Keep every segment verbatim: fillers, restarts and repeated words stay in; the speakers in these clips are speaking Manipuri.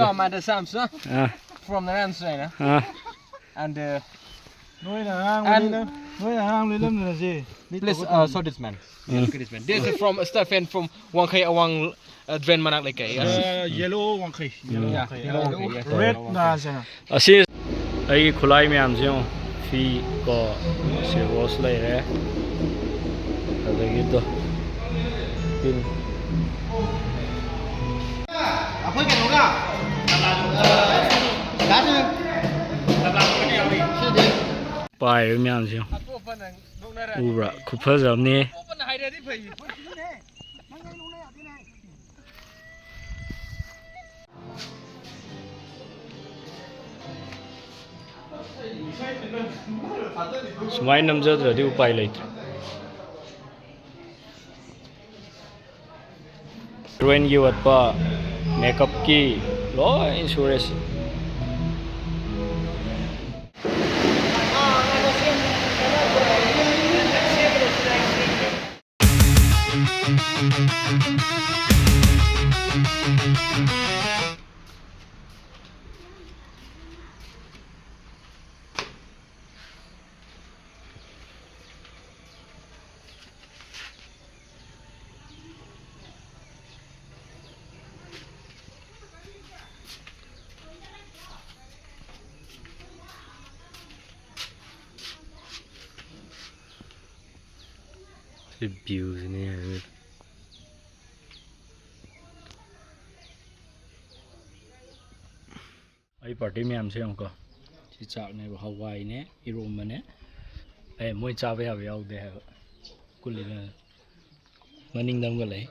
Amanda Samson, ah, from the Ramsey, ah, and uh, ꯅꯣꯏꯅ ꯑꯉꯥꯡ and ꯂꯣꯏꯅ-, ꯅꯣꯏꯅ ꯑꯉꯥꯡ ꯂꯣꯏꯅꯃꯤꯟꯅꯁꯦ꯫ Please, uh, show this man. Um. Look at this man. This is from Stephen from Wangkhei Awang, uh, drain ꯃꯅꯥꯛ ꯂꯩꯀꯥꯏ꯫ Yes. Uh, yellow ꯋꯥꯡꯈꯩ, yellow, yeah, ꯋꯥꯡꯈꯩ꯫ Yellow ꯋꯥꯡꯈꯩ, yes, red yellow ꯅ ꯋꯥꯡꯈꯩ꯫ ꯆꯪꯉꯛ-꯫ ꯑꯁꯤ ꯑꯩꯒꯤ ꯈꯨꯠꯂꯥꯏ ꯃꯌꯥꯝꯁꯦ ꯌꯦꯡꯉꯣ꯫ ꯐꯤ ꯀꯣ, ꯁꯤ ꯔꯣꯁ ꯂꯩꯔꯦ꯫ ꯑꯗꯒꯤꯗꯣ ꯄꯤꯟ꯫ ꯑꯩꯈꯣꯏ ꯀꯩꯅꯣꯒ ꯄꯥꯏꯔꯤꯕ ꯃꯌꯥꯝꯁꯦ ꯌꯦꯡꯉꯣ꯫ ꯎꯕ꯭ꯔꯥ? ꯈꯨꯐꯖ ꯑꯃꯅꯤ꯫ ꯁꯨꯃꯥꯏꯅ ꯅꯝꯖꯗ꯭ꯔꯗꯤ ꯎꯄꯥꯏ ꯂꯩꯇ꯭ꯔꯦ꯫ ꯍꯤꯔꯣꯏꯟꯒꯤ ꯑꯣꯠꯄ, ꯃꯦꯀꯞꯀꯤ ꯂꯣꯏ ꯁꯨꯔꯦ ꯁꯤ꯫ ꯁꯤ view ꯁꯤꯅꯦ ꯌꯥꯔꯣꯏ꯫ ꯑꯩ party ꯃꯌꯥꯝꯁꯦ ꯌꯦꯡꯉꯨꯀꯣ꯫ ꯁꯤ ꯆꯥꯛꯅꯦꯕ, ꯍꯋꯥꯏꯅꯦ, ꯏꯔꯣꯝꯕꯅꯦ꯫ ꯑꯦ, ꯃꯣꯏ ꯆꯥꯕ ꯌꯥꯕ ꯌꯥꯎꯗꯦ ꯍꯥꯏꯕ꯫ ꯀꯨꯂꯤꯅ ꯃꯅꯤꯡꯗ ꯑꯃꯒ ꯂꯩ꯫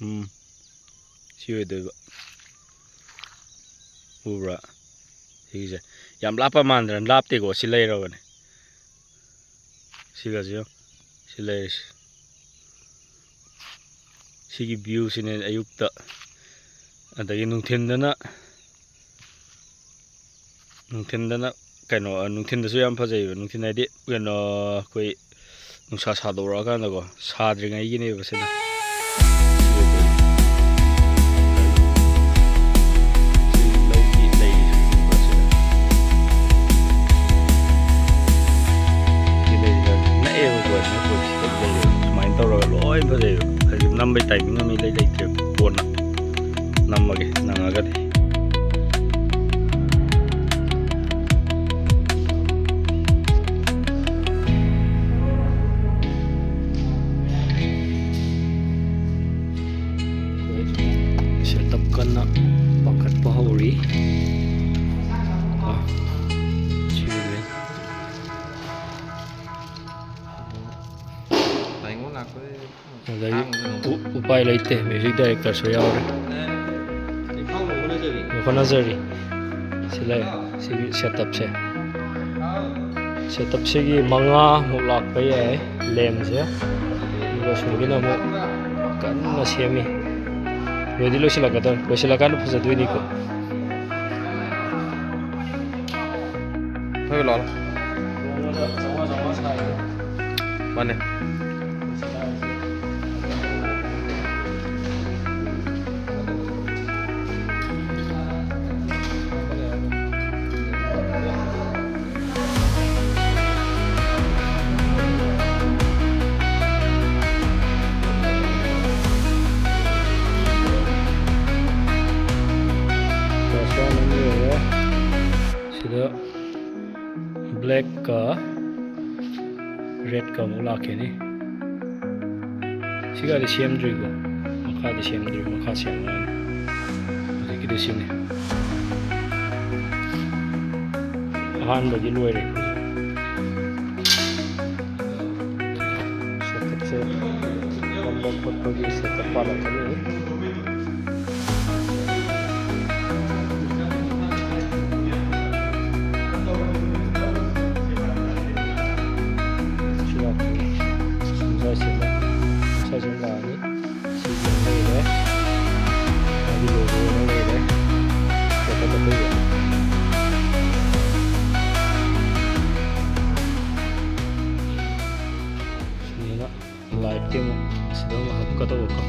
ꯎꯝ, ꯁꯤ ꯑꯣꯏꯗꯣꯏꯕ꯫ ꯎꯕ꯭ꯔꯥ? ꯁꯤꯒꯤꯁꯦ ꯌꯥꯝ ꯂꯥꯞꯄ ꯃꯥꯟꯗ꯭ꯔꯥ? ꯂꯥꯞꯇꯦꯀꯣ, ꯁꯤ ꯂꯩꯔꯕꯅꯦ꯫ ꯁꯤꯒꯁꯦ ꯌꯦꯡꯉꯣ꯫ ꯁꯤ ꯂꯩꯔꯤꯁꯦ꯫ ꯁꯤꯒꯤ view ꯁꯤꯅꯦ ꯑꯌꯨꯛꯇ꯫ ꯑꯗꯒꯤ ꯅꯨꯡꯊꯤꯟꯗꯅ, ꯅꯨꯡꯊꯤꯟꯗꯅ ꯀꯩꯅꯣ, ꯅꯨꯡꯊꯤꯟꯗꯁꯨ ꯌꯥꯝ ꯐꯖꯩꯕ꯫ ꯅꯨꯡꯊꯤꯟ ꯍꯥꯏꯗꯤ ꯀꯩꯅꯣ, ꯑꯩꯈꯣꯏ ꯅꯨꯡꯁꯥ ꯁꯥꯗꯣꯔꯛꯑꯀꯥꯟꯗꯀꯣ, ꯁꯥꯗ꯭ꯔꯤꯉꯩꯒꯤꯅꯦꯕ ꯁꯤꯅ꯫ ꯁꯤ ꯂꯧꯒꯤ ꯂꯩ ꯁꯤꯒꯨꯝꯕꯁꯤꯗ꯫ ꯁꯤ ꯂꯩꯁꯤꯗ ꯅꯛꯑꯦꯕꯀꯣ, ꯁꯤꯅ ꯑꯩꯈꯣꯏ ꯁꯤꯗ ꯂꯩꯔꯦꯕ꯫ ꯁꯨꯃꯥꯏꯅ ꯇꯧꯔꯒ ꯂꯣꯏ ꯐꯖꯩꯕ꯫ ꯍꯧꯖꯤꯛ ꯅꯝꯕꯩ timing ꯑꯃ ꯏꯂꯩ ꯂꯩꯇ꯭ꯔꯦꯕ꯫ ꯀꯣꯟꯅ ꯅꯝꯃꯒꯦ, ꯅꯪꯉꯒꯗꯤ꯫ Setup ꯀꯟꯅ ꯄꯥꯡꯈꯠꯄ ꯍꯧꯔꯤ꯫ ꯑꯥ, ꯁꯤ ꯑꯣꯏꯗꯣꯏꯅꯤ꯫ ꯑꯗꯒꯤ ꯎ-, ꯎꯄꯥꯏ ꯂꯩꯇꯦ, music director ꯁꯨ ꯌꯥꯎꯔꯦ꯫ ꯍꯣꯠꯅꯖꯔꯤ꯫ ꯁꯤ ꯂꯩ, ꯁꯤꯒꯤ setup ꯁꯦ꯫ Setup ꯁꯤꯒꯤ ꯃꯉꯥꯃꯨꯛ ꯂꯥꯛꯄ ꯌꯥꯏ, lamp ꯁꯦ꯫ ꯑꯗꯨꯒ ꯁꯣꯝꯒꯤꯅ ꯑꯃꯨꯛ ꯀꯟꯅ ꯁꯦꯝꯃꯤ꯫ ꯂꯣꯏꯗꯤ ꯂꯣꯏꯁꯤꯜꯂꯛꯀꯗꯧꯔꯦ꯫ ꯂꯣꯏꯁꯤꯜꯂꯀꯥꯟꯗ ꯐꯖꯗꯣꯏꯅꯤꯀꯣ꯫ ꯊꯣꯏꯕꯤ ꯂꯥꯛꯑꯣ꯫ ꯃꯥꯅꯦ꯫ First round ꯑꯃ ꯂꯣꯏꯔꯦ꯫ ꯁꯤꯗ black ꯀ red ꯀ ꯑꯃꯨꯛ ꯂꯥꯛꯈꯤꯅꯤ꯫ ꯁꯤꯒꯗꯤ ꯁꯦꯝꯗ꯭ꯔꯤꯀꯣ, ꯃꯈꯥꯗꯤ ꯁꯦꯝꯗ꯭ꯔꯤ, ꯃꯈꯥ ꯁꯦꯝꯃꯛꯑꯅꯤ꯫ ꯍꯧꯖꯤꯛꯀꯤꯗꯤ ꯁꯤꯅꯤ꯫ ꯑꯍꯥꯟꯕꯒꯤ ꯂꯣꯏꯔꯦ꯫ Setup ꯁꯦ ꯅꯝꯕ ꯈꯣꯠꯄꯒꯤ setup ꯄꯥꯜꯂꯛꯀꯅꯤ꯫ ꯁꯤ ꯂꯥꯛꯇꯣꯏꯅꯤ꯫ ꯉꯁꯥꯏ ꯁꯤꯃ, ꯉꯁꯥꯏ ꯁꯤꯃ ꯂꯥꯛꯑꯅꯤ꯫ ꯁꯤ ꯂꯩꯔꯦ꯫ ꯃꯥꯒꯤ logo ꯑꯃ ꯂꯩꯔꯦ꯫ ꯂꯧꯈꯠꯄ ꯀꯨꯏꯔꯦ꯫ ꯁꯤꯅ live ꯇꯤ ꯑꯃꯨꯛ ꯁꯤꯗ ꯑꯃꯨꯛ ꯍꯥꯞꯀꯗꯧꯕꯀꯣ꯫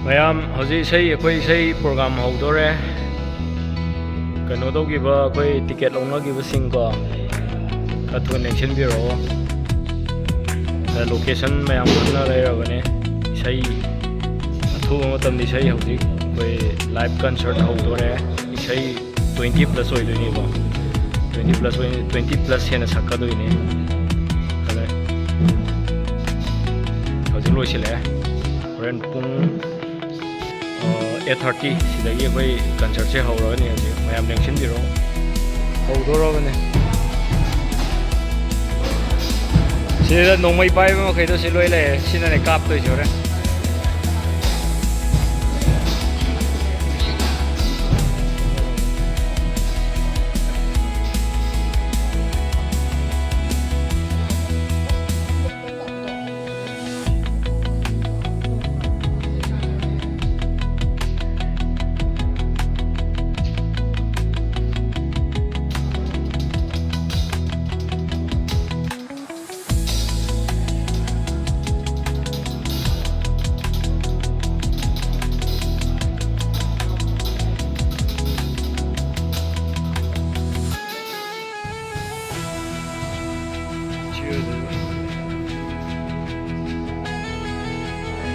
ꯃꯌꯥꯝ, ꯍꯧꯖꯤꯛ ꯏꯁꯩ, ꯑꯩꯈꯣꯏ ꯏꯁꯩ program ꯍꯧꯗꯣꯔꯦ꯫ ꯀꯩꯅꯣ ꯇꯧꯈꯤꯕ, ꯑꯩꯈꯣꯏ ticket ꯂꯧꯅꯈꯤꯕꯁꯤꯡꯀꯣ, ꯈꯔ ꯊꯨꯅ ꯂꯦꯡꯁꯤꯟꯕꯤꯔꯛꯑꯣ꯫ ꯑ, location ꯃꯌꯥꯝ ꯈꯪꯅ ꯂꯩꯔꯕꯅꯦ꯫ ꯏꯁꯩ ꯑꯊꯨꯕ ꯃꯇꯝꯗ ꯏꯁꯩ ꯍꯧꯖꯤꯛ ꯑꯩꯈꯣꯏ live concert ꯍꯧꯗꯣꯔꯦ꯫ ꯏꯁꯩ twenty plus ꯑꯣꯏꯗꯣꯏꯅꯤꯀꯣ꯫ Twenty plus ꯑꯣꯏ-, twenty plus ꯍꯦꯟꯅ ꯁꯛꯀꯗꯣꯏꯅꯤ꯫ ꯑꯗ ꯍꯧꯖꯤꯛ ꯂꯣꯏꯁꯤꯜꯂꯛꯑꯦ꯫ ꯍꯣꯔꯦꯟ ꯄꯨꯡ, ꯑ, eight thirty ꯁꯤꯗꯒꯤ ꯑꯩꯈꯣꯏ concert ꯁꯦ ꯍꯧꯔꯒꯅꯤ꯫ ꯍꯧꯖꯤꯛ ꯃꯌꯥꯝ ꯂꯦꯡꯁꯤꯟꯕꯤꯔꯣ꯫ ꯍꯧꯗꯣꯔꯕꯅꯦ꯫ ꯁꯤꯗ ꯅꯣꯡꯃꯩ ꯄꯥꯏꯕ ꯃꯈꯩꯗꯣ ꯁꯤ ꯂꯣꯏ ꯂꯩꯔꯦ꯫ ꯁꯤꯅꯅꯦ ꯀꯥꯞꯇꯣꯏꯁꯦ ꯍꯣꯔꯦꯟ꯫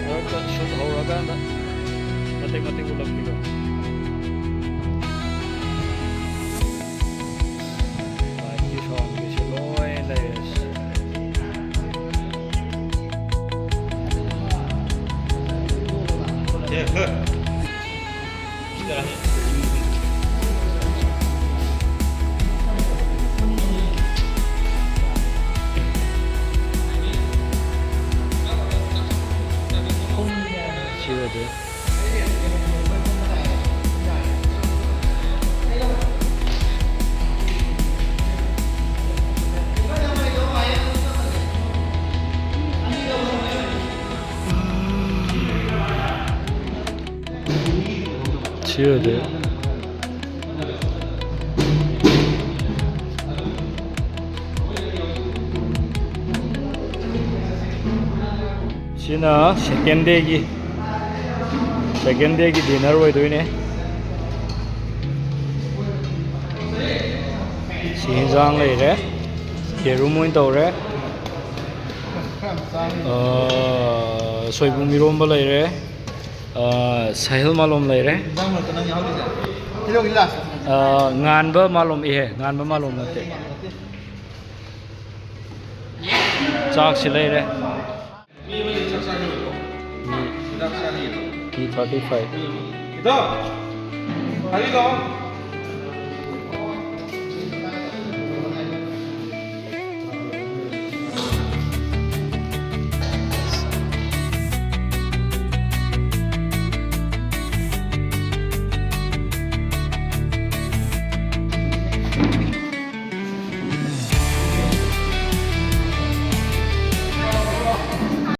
ꯃꯔꯛꯇ shoot ꯍꯧꯔꯀꯥꯟꯗ ꯃꯇꯦꯛ ꯃꯇꯦꯛ ꯎꯠꯂꯛꯄꯤꯔꯣ꯫ Light ꯀꯤ sound ꯒꯤꯁꯨ ꯂꯣꯏ ꯂꯩꯔꯦ꯫ ꯁꯤ ꯑꯣꯏꯗꯣꯏ꯫ ꯁꯤꯅ second dayꯒꯤ, second dayꯒꯤ dinner ꯑꯣꯏꯗꯣꯏꯅꯦ꯫ ꯁꯤ ꯍꯤꯟꯖꯥꯡ ꯂꯩꯔꯦ, ꯌꯦꯔꯨꯝ ꯑꯣꯏꯅ ꯇꯧꯔꯦ꯫ ꯑꯥ, ꯁꯣꯏꯕꯨꯝ ꯏꯔꯣꯝꯕ ꯂꯩꯔꯦ꯫ ꯑꯥ, ꯁꯥꯍꯤꯜ ꯃꯥꯂꯣꯝ ꯂꯩꯔꯦ꯫ ꯍꯤꯟꯖꯥꯡ ꯃꯔꯛꯇ ꯅꯪ ꯌꯥꯎꯍꯜꯂꯤꯁꯦ? ꯍꯤꯔꯣꯒꯤ last꯫ ꯑꯥ, ꯉꯥꯟꯕ ꯃꯥꯂꯣꯝ ꯏꯍꯦ, ꯉꯥꯟꯕ ꯃꯥꯂꯣꯝ ꯅꯠꯇꯦ꯫ ꯆꯥꯛꯁꯤ ꯂꯩꯔꯦ꯫ ꯃꯤ ꯑꯃꯅꯤ ꯆꯥꯛ ꯆꯥꯅꯤꯡꯉꯤꯀꯣ? ꯃꯤ ꯍꯤꯗꯥꯛ ꯆꯥꯅꯤꯡꯉꯤꯀꯣ? ꯃꯤ thirty five꯫ ꯏꯇꯥꯎ! ꯍꯥꯏꯕꯤꯔꯣ꯫